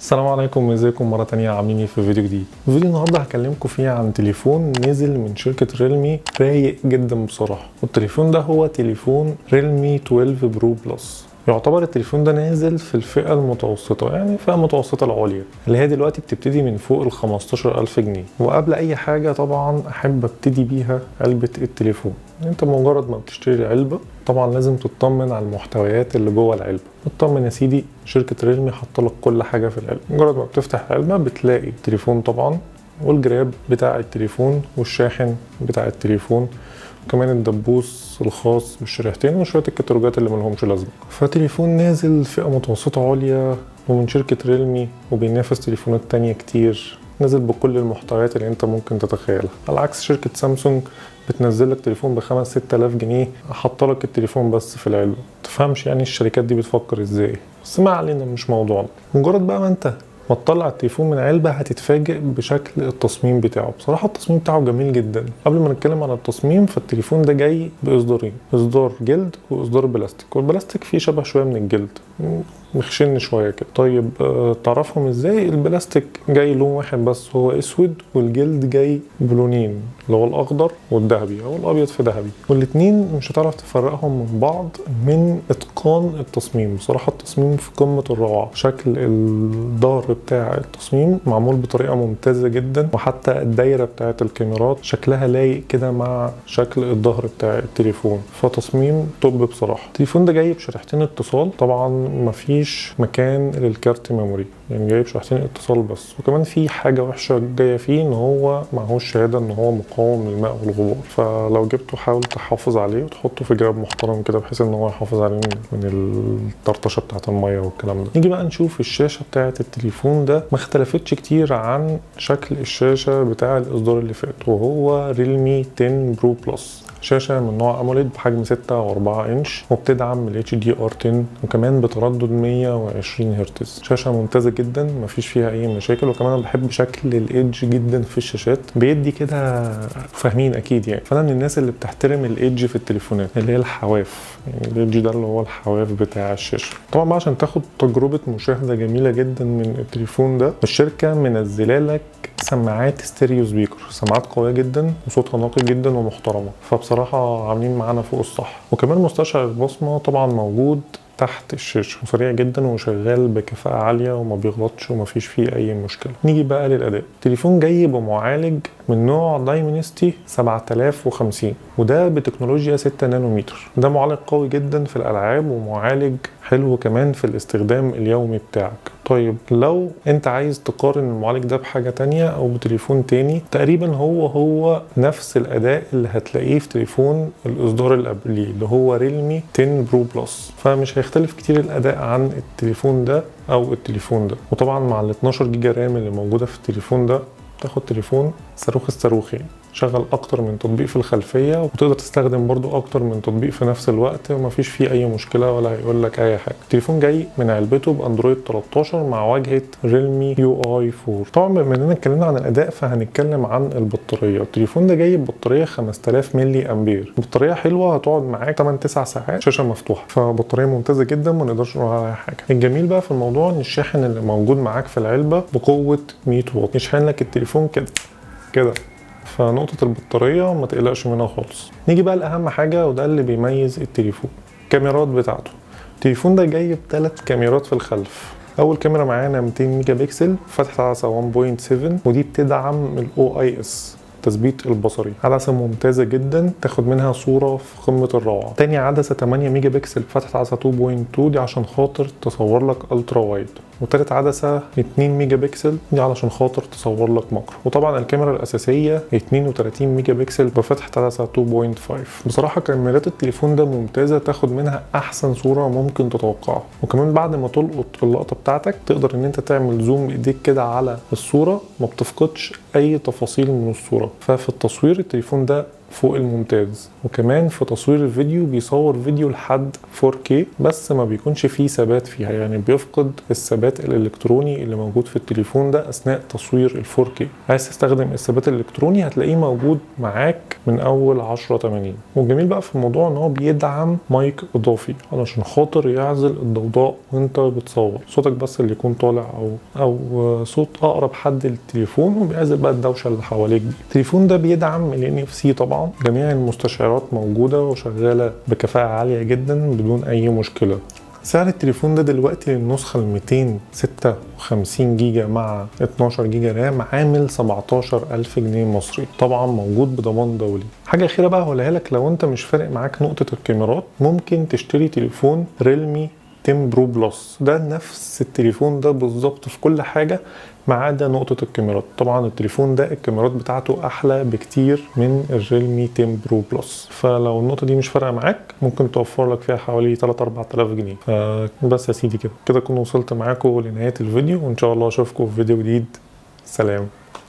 السلام عليكم، ازيكم مرة تانية؟ عاملين ايه في فيديو جديد؟ فيديو النهارده هكلمكم فيه عن تليفون نزل من شركة Realme، رايق جدا بصراحة. والتليفون ده هو تليفون Realme 12 Pro Plus. يعتبر التليفون ده نازل في الفئة المتوسطة، يعني الفئة المتوسطة العليا اللي هي دلوقتي بتبتدي من فوق ال 15,000 جنيه. وقبل أي حاجة طبعا أحب أبتدي بيها علبة التليفون. انت مجرد ما بتشتري العلبة طبعا لازم تطمن على المحتويات اللي جوه العلبة. اطمن يا سيدي، شركة Realme حاطه لك كل حاجة في العلبة. مجرد ما بتفتح العلبة بتلاقي التليفون طبعا، والجراب بتاع التليفون، والشاحن بتاع التليفون، وكمان الدبوس الخاص بالشريحتين، وشوية الكتالوجات اللي ملهمش لازمة. فتليفون نازل فئة متوسطة عليا ومن شركة Realme وبينافس تليفونات تانية كتير، نازل بكل المحتويات اللي انت ممكن تتخيلها، على عكس شركة سامسونج بتنزل لك تليفون ب 5 6000 جنيه، حاطه لك التليفون بس في العلبة. تفهمش يعني الشركات دي بتفكر ازاي، بس ما علينا، مش موضوعنا. مجرد بقى ما انت ما تطلع التليفون من علبة هتتفاجئ بشكل التصميم بتاعه. بصراحة التصميم بتاعه جميل جدا. قبل ما نتكلم عن التصميم، فالتليفون ده جاي بإصدارين: إصدار جلد وإصدار بلاستيك، والبلاستيك فيه شبه شوية من الجلد، مخشن شوية كده. طيب تعرفهم ازاي؟ البلاستيك جاي لون واحد بس هو اسود، والجلد جاي بلونين اللي هو الاخضر والذهبي او الابيض في ذهبي، والاتنين مش هتعرف تفرقهم من بعض من اتقان التصميم. بصراحة التصميم في قمة الروعة. شكل الظهر بتاع التصميم معمول بطريقة ممتازة جدا، وحتى الدايرة بتاعت الكاميرات شكلها لايق كده مع شكل الظهر بتاع التليفون، فتصميم top بصراحة. التليفون ده جاي بشريحتين اتصال، طبعا مفيش مكان للكارت memory، يعني جايب شريحتين اتصال بس. وكمان في حاجة وحشة جاية فيه، ان هو معهوش شهادة ان هو مقاوم للماء والغبار، فلو جبته حاول تحافظ عليه وتحطه في جراب محترم كده بحيث ان هو يحافظ عليه من الطرطشة بتاعة المية والكلام ده. نيجي بقى نشوف الشاشة بتاعة التليفون ده. ما اختلفتش كتير عن شكل الشاشة بتاع الإصدار اللي فات وهو Realme 10 Pro Plus. شاشة من نوع AMOLED بحجم 6.4 انش، وبتدعم ال HDR10، وكمان بتردد 120 هرتز. شاشة ممتازة جدا، مفيش فيها اي مشاكل. وكمان انا بحب شكل ال edge جدا في الشاشات، بيدي كده، فاهمين اكيد يعني. فانا من الناس اللي بتحترم ال edge في التليفونات اللي هي الحواف، يعني ال edge ده اللي هو الحواف بتاع الشاشة. طبعا بقى عشان تاخد تجربة مشاهدة جميلة جدا من التليفون ده، الشركة منزله لك سماعات stereo speaker، سماعات قوية جدا وصوتها نقي جدا ومحترمة، فبصراحة عاملين معانا فوق الصح. وكمان مستشعر البصمة طبعا موجود تحت الشاشة، وسريع جدا وشغال بكفاءة عالية وما بيغلطش وما فيش فيه أي مشكلة. نيجي بقى للأداء. التليفون جاي بمعالج من نوع Dimensity 7050، وده بتكنولوجيا 6 نانومتر. ده معالج قوي جدا في الألعاب، ومعالج حلو كمان في الاستخدام اليومي بتاعك. طيب لو انت عايز تقارن المعالج ده بحاجة تانية او بتليفون تاني، تقريبا هو هو نفس الاداء اللي هتلاقيه في تليفون الاصدار اللي قبليه اللي هو Realme 10 Pro Plus، فمش هيختلف كتير الاداء عن التليفون ده او التليفون ده. وطبعا مع ال 12 جيجا RAM اللي موجودة في التليفون ده، تاخد تليفون صاروخ الصاروخ، يعني شغل اكتر من تطبيق في الخلفيه، وتقدر تستخدم برضو اكتر من تطبيق في نفس الوقت ومفيش فيه اي مشكلة ولا هيقول لك اي حاجه. التليفون جاي من علبته ب Android 13 مع واجهه Realme UI 4. طبعا بما اننا اتكلمنا عن الاداء فهنتكلم عن البطاريه. التليفون ده جاي ببطاريه 5000 ملي امبير، بطارية حلوة هتقعد معاك 8 9 ساعات شاشة مفتوحه، فبطاريه ممتازة جدا ما نقدرش نقول عليها حاجه. الجميل بقى في الموضوع ان الشاحن اللي موجود معاك في العلبة بقوة 100 واط، يشحن لك التليفون كده كده، فنقطة البطارية ما تقلقش منها خالص. نيجي بقى لأهم حاجة، وده اللي بيميز التليفون، الكاميرات بتاعته. التليفون ده جاي بثلاث كاميرات في الخلف. أول كاميرا معانا 200 ميجا بكسل فتحة عدسة 1.7، ودي بتدعم ال OIS التثبيت البصري، عدسة ممتازة جدا تاخد منها صورة في قمة الروعة. تاني عدسة 8 ميجا بكسل فتحة عدسة 2.2، دي عشان خاطر تصور لك ultra wide. وتالت عدسة 2 ميجا بكسل، دي علشان خاطر تصور لك macro. وطبعا الكاميرا الأساسية 32 ميجا بكسل بفتحة عدسة 2.5. بصراحة كاميرات التليفون ده ممتازة، تاخد منها أحسن صورة ممكن تتوقعها. وكمان بعد ما تلقط اللقطة بتاعتك تقدر إن أنت تعمل zoom بإيديك كده على الصورة، ما بتفقدش أي تفاصيل من الصورة. ففي التصوير التليفون ده فوق الممتاز. وكمان في تصوير الفيديو بيصور فيديو لحد 4K، بس ما بيكونش فيه ثبات فيها، يعني بيفقد الثبات الالكتروني اللي موجود في التليفون ده اثناء تصوير ال 4K. عايز تستخدم الثبات الالكتروني هتلاقيه موجود معاك من اول 1080. والجميل بقى في الموضوع ان هو بيدعم مايك اضافي علشان خاطر يعزل الضوضاء وانت بتصور، صوتك بس اللي يكون طالع او صوت اقرب حد للتليفون، وبيعزل بقى الدوشة اللي حواليك دي. التليفون ده بيدعم ال NFC طبعا، جميع المستشعرات موجودة وشغالة بكفاءة عالية جدا بدون اي مشكلة. سعر التليفون ده دلوقتي للنسخة ال 256 جيجا مع 12 جيجا RAM عامل 17,000 جنيه مصري، طبعا موجود بضمان دولي. حاجة أخيرة بقى هقولها لك، لو أنت مش فارق معاك نقطة الكاميرات ممكن تشتري تليفون Realme 10 Pro Plus، ده نفس التليفون ده بالظبط في كل حاجة ما عدا نقطة الكاميرات. طبعا التليفون ده الكاميرات بتاعته أحلى بكتير من ال Realme 10 Pro Plus، فلو النقطة دي مش فارقة معاك ممكن توفر لك فيها حوالي 3-4 آلاف جنيه. فبس يا سيدي كده أكون وصلت معاكم لنهاية الفيديو، وإن شاء الله أشوفكم في فيديو جديد. سلام.